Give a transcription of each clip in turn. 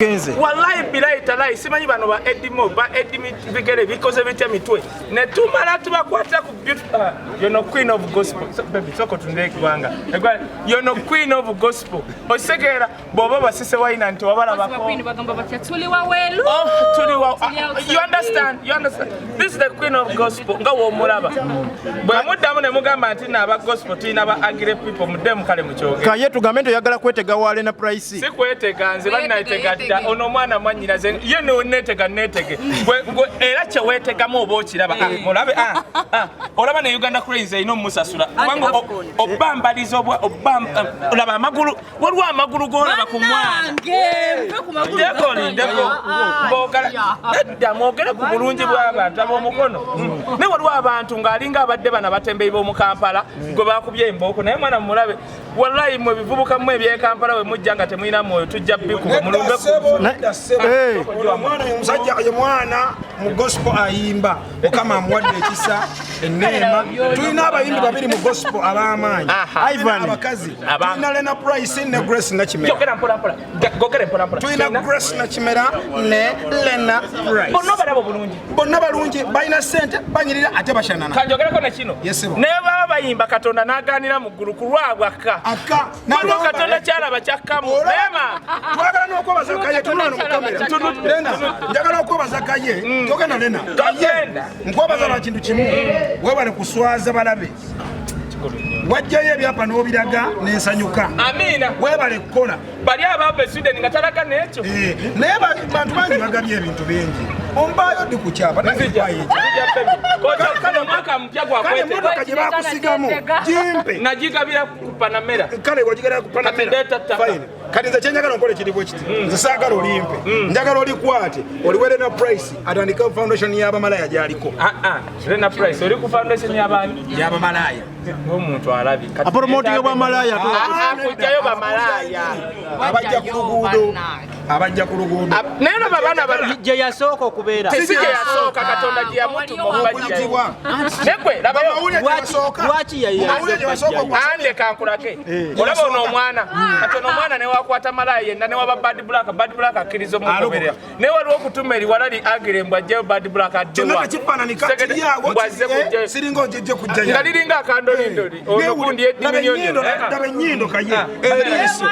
Genze. Wallahi bilayi talayi, simanyi bano ba Edimo ba Edimi bigere bikoze bitya mitwe ne tumala tubakwata ku beauty. Yono queen of gospel. So, baby, soko tunde eggwanga. Yono queen of gospel, ositegeera? Bw'oba basise wayina nti wabalabako. Queen bagamba batya? Tuli waweelu. Oh, tuli wa Tuli outside. You understand, you understand? This is the queen of gospel nga w'omulaba. Bwe muddamu ne mugamba nti naaba gospel tulina ba agire people, muddemu kale mukyogere. Kaye, tugambe nti oyagala kwetega wa Lena Price? Si kwetega, nze bannayetega dda. Yeetege. Ono omwana mwannyinaze ye neetega neetege. Gwe era kyeweetegamu oba okiraba. Ah, mulabe, ah, ah. Olaba ne Uganda Cranes erina omumusasula kubanga obambaliza olaba amagulu, waliwo amagulu g'olaba ku mwana. Bannange, muve ku magulu. Ndeko lindeko. Ng'ogala nedda, mwogere ku bulungi bw'abantu ab'omukono. Naye waliwo abantu ng'alinga abadde bano abatembeyi b'omu Kampala gwe bakubye embooko, naye mwana mulabe. Wallayi mwe bivubuka mmwe eby'e Kampala, we mujja nga temulina mwoyo, tujja bikuba mulumbe ku Nedda ssebo. Eh. Ono omwana, oyo omusajja ye mwana mu gospel ayimba. Mukama amuwadde ekisa, enneema. Tulina abayimbi babiri mu gospel ab'amaanyi. Aha. Tulina Ivan. abakazi. Tulina tulina Lena Price ne Grace Nakimera. Yogera mpola mpola. Gogere mpola mpola. Tulina Grace Nakimera ne Lena Price. Bonna obalaba bulungi? Bonna balungi, balina ssente, banyirira ate bashanana. Kanjogereko ne kino. Yes, sir. Naye baba bayimba, Katonda n'agaanira mu ggulu ku lwabwe akka. Akka. Waliwo Katonda kyalaba kyakkamu naye ma Twagala n'okwebaza Kaye. Tunula no mu kamera. Lena, njagala okwebaza Kaye. Togenda, Lena. Kaye. Togenda. Nkwebaza lwa kintu kimu: webale kuswaza balabe. Wajjayo ebyapa n'obiraga n'ensanyuka. Amiina. Webale kukola. Bali abaava e Sweden nga talaga n'ekyo. Eh, naye bantu bangi bagabye ebintu bingi. Ombaayo ddi ku kyapa? Nzija. Nange. Nzija, baby. Kale omwaka mupya Kale gwakwetega. emmotoka gye bakusigamu gimpe. Nagigabira ku Panamera. Kale wagigala ku Panamera. Kati ndeeta ttaka. Fine. Kati nze kyenjagala nkola kiri bwe kiti: nze saagala olimpe, njagala olikwate oliwere na Price atandike foundation y'abamalaya gyaliko. Ah, ah, Lena Price oli ku foundation y'abaani? Y'abamalaya. Ng'omuntu alabye. Kati Apromotinga bwamalaaya. Ah, ah, kujjayo bamalaya. Abajja ku luguudo, abajja ku luguudo. Naye laba abaana bano. Gye yasooka okubeera. Si gye yasooka, Katonda gye yamutuma okubajjayo. Okuyitibwa. Negwe labayo. Bamawulire gye basooka. Lwaki Bamawulire gye basooka okwasa. Ande kankulage. Olaba ono omwana, kati ono omwana newakwata malaya yenna, newaba Bad Black, Bad Black akkiriza omugoberera, naye waliwo okutuma eriwala li agire mbw ajjayo Bad Black. Kyonna Addewa tekifaananika kiri awo. Mbwazze kujjayo. Siringa ojejje kujjayo. Nga liringa akandolindoli ono gundi Laba yediminyonyo. Laba ennyindo, Kaye, eriiso,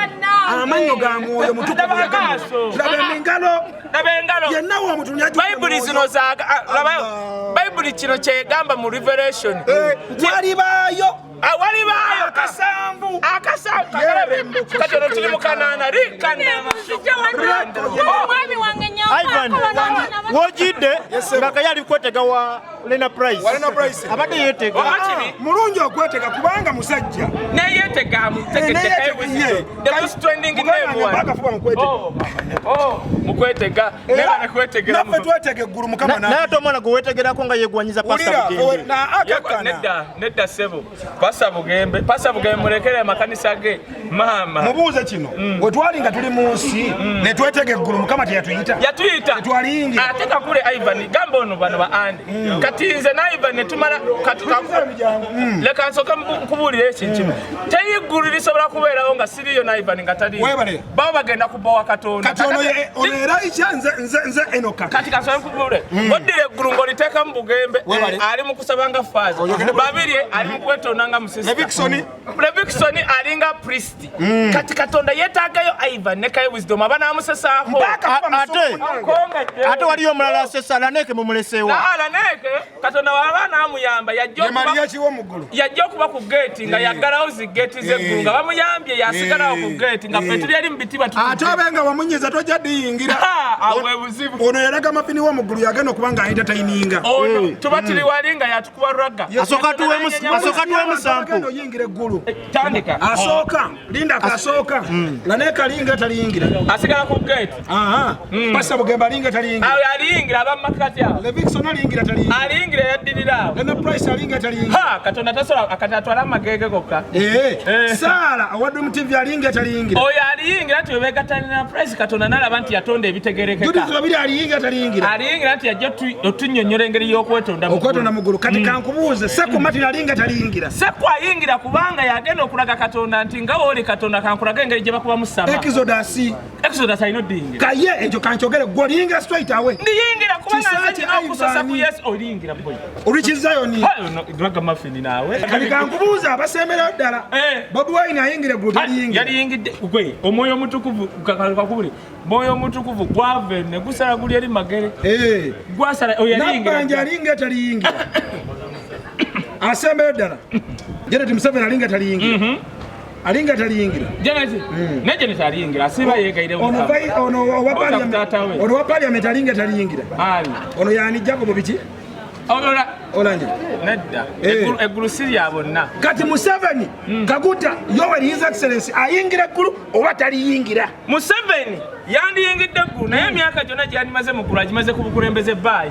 amannyo ga mwoyo mutukuvu. Laba Yagamba. amaaso. Laba engalo. Laba engalo. Yenna womutundu. Bayibuli zino zaga, ah, labayo Bayibuli kino kyegamba mu Revelation. Walibaayo Ah, walibaayo akasanvu. Akasanvu kakalabe. Kati ono tuli mu kanaana Omwami wange. Ivan, wogidde nga Kaye ali kwetega wa Lena Price. Wa Lena Price. Abadde yeetega. Oba Mulungi okwetega kubanga musajja. Neyetega. Ye. The most trending name one. Bakafuba mukwetega. Oh, mukwetega Era neba nekwetegera. Naffe twetega eggulu, Mukama. Naye ate omwana gwe weetegerako nga yegwanyiza Pasta Wulira, Bugembe. na akakkana. Nedda, nedda ssebo, Pasa Bugembe, Pasa Bugembe mulekere amakanisa ge maama. Mubuuze kino: we twali nga tuli mu nsi ne twetega eggulu, Mukama teyatuyita? Yatuyita. Tetwaliyingira. Ate kakule Ivan, gamba ono bano ba andi. Kati nze na Ivan netumala kati Tuliza emijango. Leka nsooke nkubuulire ekintu kimu: teri ggulu lisobola kubeerawo nga siriyo na Ivan nga taliyo. Weebale. Baba bagenda kubowa Katonda. Kati ono ono Eraija, nze Enoka. Kati kasooke nkubuulire, oddira eggulu ng'oliteekamu Bugembe. Weebale. Ali mu kusaba nga faaza. Oyogere. Babirye ali mu kwetonda nga musista. Levikisoni. Levikisoni alinga priest. Kati Katonda yeetaagayo Ivan ne Kaye Wisdom abanaamusesaako. Ate ate waliyo omulala asesa, Laneke mumuleseewa. Alaneke Katonda waba naamuyamba yajja Ye Mariya kiwo mu ggulu. Yajja okuba ku geeti nga yaggalawo zi geeti z'eggulu, nga bamuyambye yasigalawo ku geeti nga ffe tuli eri mu bitiibwa. Ate obe nga wamunyiza tojja diyingira. Awo bwe buzibu. Ono yalaga mapini wo mu ggulu, yagenda okuba nga entertaininga. Ono tuba tuli wali nga yatukuba ragga. Asooka tuwemu sample. Agenda oyingira eggulu. Tandika. Asooka linda, kasooka Laneka alinga taliyingira. Asigala ku geeti. Aha. Pasa Bugembe alinga taliyingira. Awo Aliyingira abamakati awo. Levixone aliyingira taliyingira? Aliyingira, yaddirira awo. Lene Price alinga taliyingira? Ha, Katonda tasobola akati atwala amagege gokka. Eh, Eh. Saala owa Dream TV alinga taliyingira? Oyo aliyingira nti webegatanira Price, Katonda nalaba nti yatonda ebitegerekeka. Judith Babiri aliyingira taliyingira? Aliyingira nti yajja otunnyonnyola engeri y'okwetonda mu ggulu. Okwetonda mu ggulu. Kati kankubuuze, Seko Martin alinga taliyingira? Sekku ayingira kubanga yagenda okulaga Katonda nti nga wooli Katonda, kankulaga engeri gye bakubamu sama. Exodus. Exodus alina odiyingira. Kaye ekyo kankyogere, gwe oliyingira straight away? Ndiyingira kubanga nze Kisaakye nina okusosa ku Ivan. Yesu. Oliyingira boy. Olwiki Zion. Ragamuffin naawe. Kati kankubuuza abasemberayo ddala. Eh. Bobi Wine ayingira eggulu, taliyingira? Yaliyingidde gwe Omwoyo Omutukuvu. Kakubuli Mwoyo Omutukuvu gwava ne gusala guli eri Magere. Eh. Gwasala oyo Nabbanja yaliyingira. alinga taliyingira? Asembeyo ddala, Janet Museveni alinga taliyingira, alinga taliyingira? Janet ne Janet aliyingira, asiba yeegayire. Ono ono owa Oza parliament- taata we. Ono wa parliament alinga taliyingira? Ali. Ono yani Jacob biki? Ola. Olanya. Nedda. Eh. Eggulu si lya bonna. Kati Museveni, Kaguta Yoweri, His Excellence, ayingira eggulu oba taliyingira? Museveni yandiyingidde eggulu, naye emyaka gyonna gyandimaze mu ggulu agimaze ku bukulembeze. Baayi.